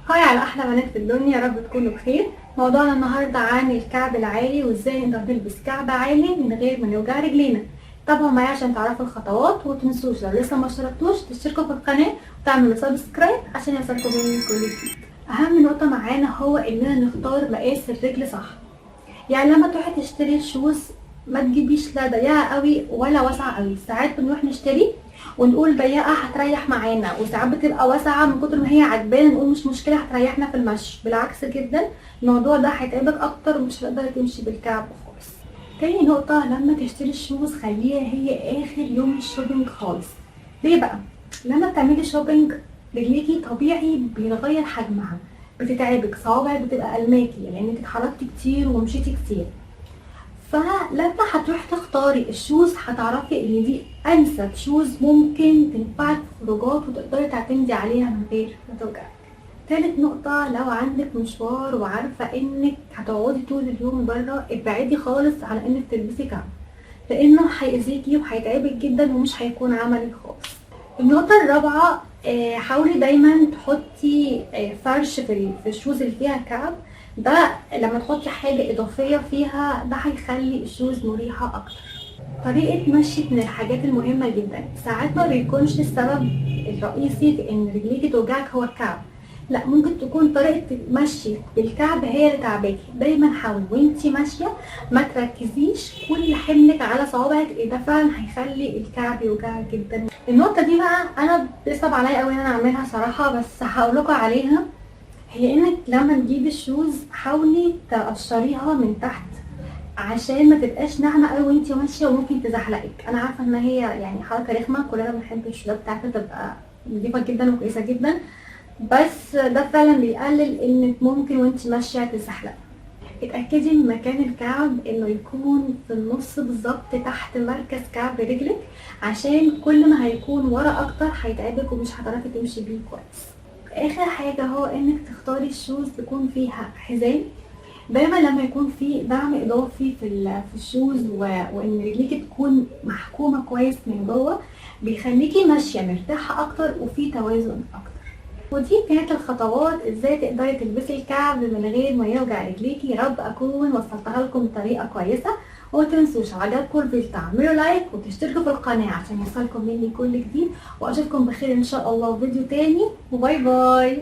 Hi على احلى بنات في الدنيا، يا رب تكونوا بخير. موضوعنا النهارده عن الكعب العالي وازاي نقدر نلبس كعب عالي من غير ما نوجع رجلينا. تابعوا معايا عشان تعرفوا الخطوات، ومتنسوش لو لسه ما اشتركتوش تشتركوا في القناة وتعملوا subscribe عشان يوصلكم مني كل جديد. اهم نقطة معانا هو اننا نختار مقاس الرجل صح. يعني لما تروحي تشتري shoes ما تجيبيش لا ضيقه قوي ولا واسعة قوي. ساعات بنروح نشتري ونقول ضيقه هتريح معانا، وساعات بتبقى واسعة من كتر ما هي عجبانا نقول مش مشكلة هتريحنا في المشي. بالعكس جدا، الموضوع ده هيتعبك اكتر ومش هتقدري تمشي بالكعب خالص. تاني نقطه، لما تشتري ال shoes خليها هي اخر يوم ال shopping خالص. ليه بقى؟ لما بتعملي shopping رجليكي طبيعي بيتغير حجمها، بتتعبك، صوابعك بتبقى ألماكي لانك اتحركتي كتير ومشيتي كتير. فلما هتروحي تختاري ال shoes هتعرفي ان دي انسب shoes ممكن تنفعك في خروجات وتقدري تعتمدي عليها من غير ما توجعك. تالت نقطة، لو عندك مشوار وعارفة انك هتقعدي طول اليوم بره، ابعدي خالص عن انك تلبسي كعب، لانه هيأذيكي وهيتعبك جدا ومش هيكون عملي خالص. النقطة الرابعة، حاولي دايما تحطي فرش في ال shoes اللي فيها كعب. ده لما تحطي حاجة إضافية فيها ده هيخلي ال shoes مريحة أكتر. طريقة مشيك من الحاجات المهمة جدا. ساعات ما بيكونش السبب الرئيسي في إن رجليكي توجعك هو الكعب، لا، ممكن تكون طريقة مشيك بالكعب هي اللي تعباكي. دايما حاولي وانتي ماشية ما تركزيش كل حملك على صوابعك، ده فعلا هيخلي الكعب يوجعك جدا. النقطة دي بقى انا بيصعب عليا قوي ان انا اعملها صراحة، بس هقولكوا عليها. هي انك لما تجيبي ال shoes حاولي تقشريها من تحت عشان ما تبقاش ناعمة قوي وانتي ماشية وممكن تزحلقك. انا عارفه ان هي يعني حركة رخمه، كلنا بنحب الشوزات بتاعتنا تبقى نظيفة جدا وكويسة جدا، بس ده فعلا بيقلل انك ممكن وانتي ماشية تزحلقي. اتأكدي من مكان الكعب انه يكون في النص بالظبط تحت مركز كعب رجلك، عشان كل ما هيكون ورا اكتر هيتعبك ومش هتعرفي تمشي بيه كويس. اخر حاجة هو انك تختاري ال shoes تكون فيها حزام. دايما لما يكون في دعم اضافي في ال shoes وان رجليكي تكون محكومة كويس من جوه، بيخليكي ماشية مرتاحة اكتر وفي توازن اكتر. ودي كانت الخطوات ازاي تقدري تلبسي الكعب من غير ما يوجع رجليكي. يا رب اكون وصلتها لكم بطريقة كويسه، وما تنسوش عجبكم الفيديو تعملوا like وتشتركوا في القناة عشان يوصلكم مني كل جديد، واشوفكم بخير ان شاء الله في فيديو تاني، و bye bye.